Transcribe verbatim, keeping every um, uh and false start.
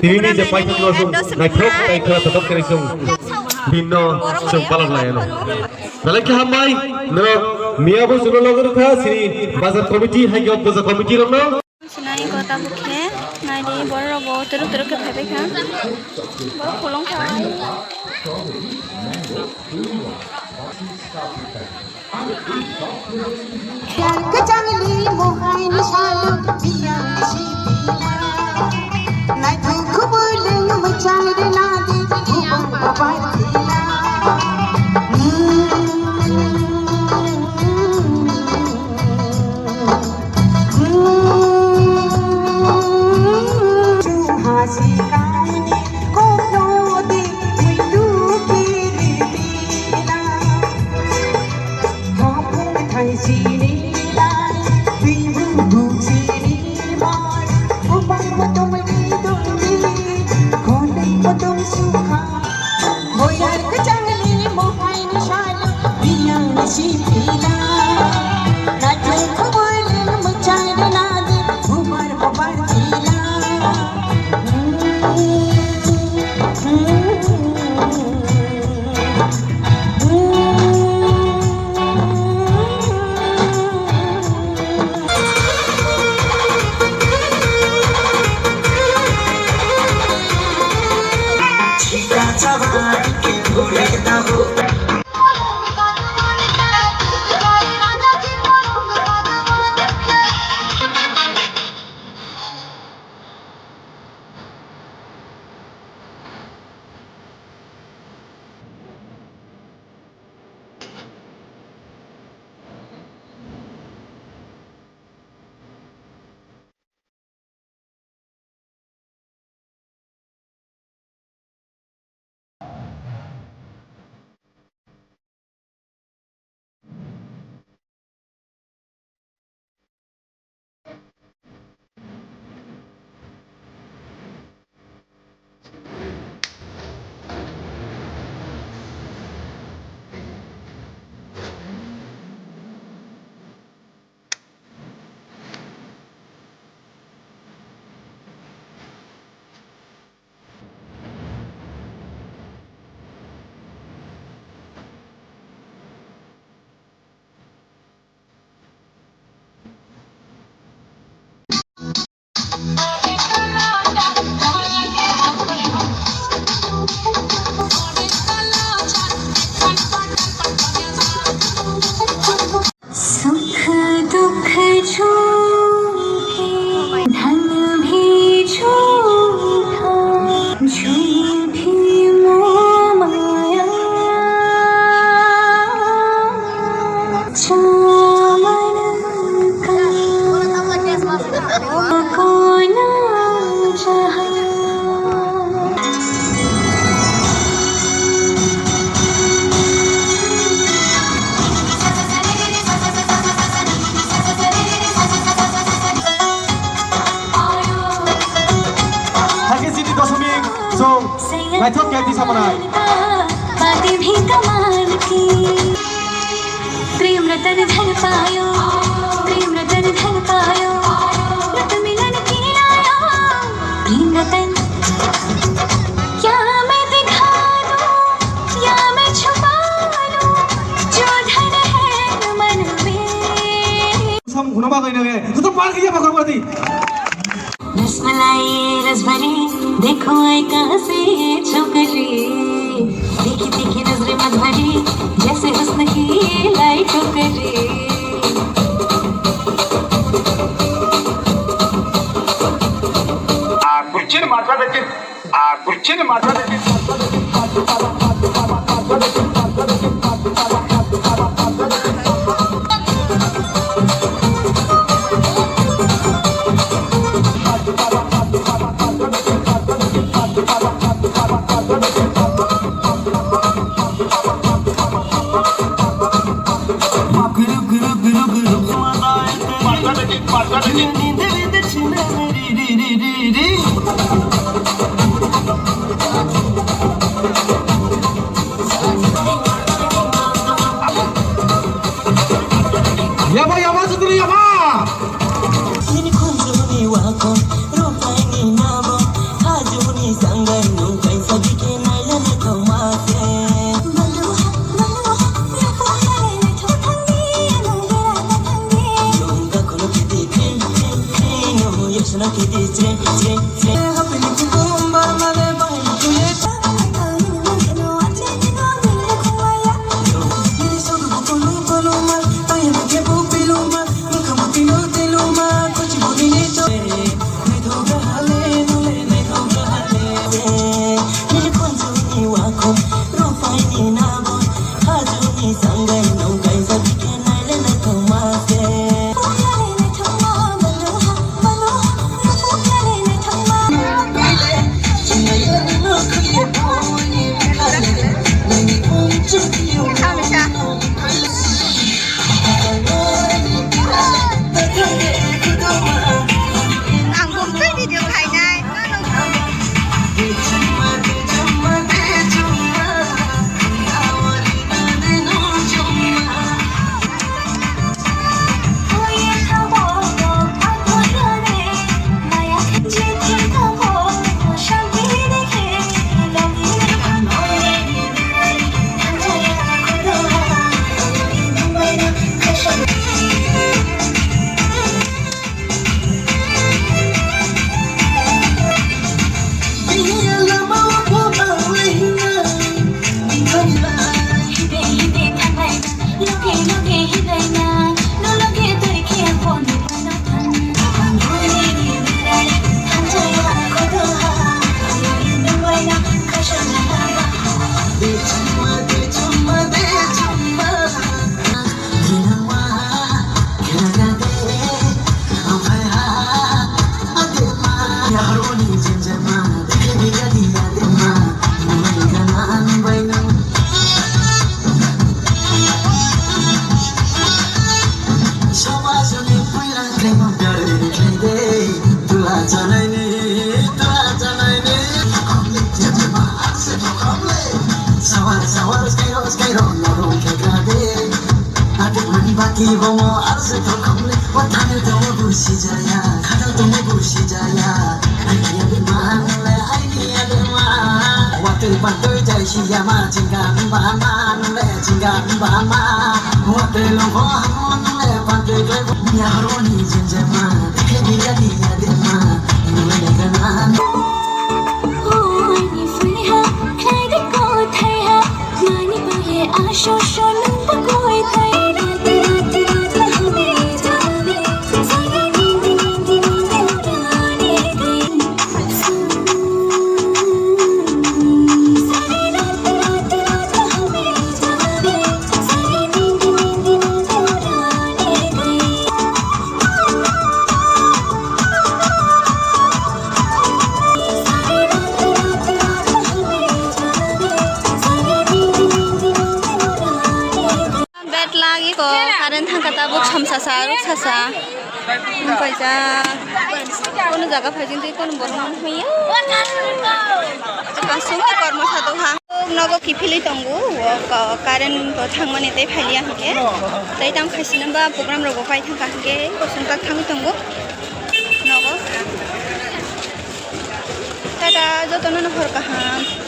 Tini je paithakno chwng naithok tei khwnathok khe chwng bini no chwng palok lai ano. Belai khe hambai, norok miya bo chwngno logi rwkha, sini bazar committee, hai khe bazar committee rokno. Sinai ko tabuk khe, naidi borok rok bo twrwk twrwk khe phaibai kha. Borok kolom kha. Kwchangni mohai ni salu biyang sitila. Naithok khubui lwng mwchang rwna di, bubang babar tila. Hasi kaini kokno di, muitu kiri tila. Khopung thai sini lai, twibu bu sini mar, kupang motom ri dongni, khonai motom sukha. Boyar kwchangni mohai ni salo, biyang ni sipila. Naithok khubui lwng mwchang rwna di, bubar bubar tila. सुख दुख झूठे, धन भी झूठा, झूठी मोह माया। चामन का कोना जहां। Hakhe chini dosomik chwng naithok khe tisa manai. बातें भी कमाल की। प्रेम रतन धन पायो, प्रेम रतन धन पायो, रत मिलन की लायो। प्रेम रतन, क्या मैं दिखा दूं, या मैं छुपा लूं, जो धन है मन में। Sam khuna bagwi nang e, joto par khe ya bagwi mati. Rasmalai रसभरी, देखो आए कहाँ से ये छोकरी। तीखी तीखी नजरें मत भरी, जैसे हुस्न की ये लाई टोकरी। A kurchini mata da kin, a kurchini mata da kin. Ang bo tei video khainai. Sawar sawar skairo skairo norong khegra de. Adik mani baki bongo arse tongkhamle. Watani tongo busi jaya, khadal tongo busi jaya. Aini adi man le aini adi man. Watui pantui jai siyama, jingga bama nule jingga bama. Watui longkho hamon nule pantui klai. Nyaroni jenjema, khe biya diya dema. Nule gana. Bad luck, iko current thangkha tabuk, samsasa, ruksasa. Wngkha ja, kono jaga phaijing tei kono borok nukmaya. Aswk kormo sadok ha. Nogo kiphilwi tongo, o ka-, current bo thangmani tei phailiya hinkhe. Tei tamo khaisina ba program rok bo pai thangkha hinkhe, kosong tak thangwi tongo nogo. Tata, jotono no hor kaham.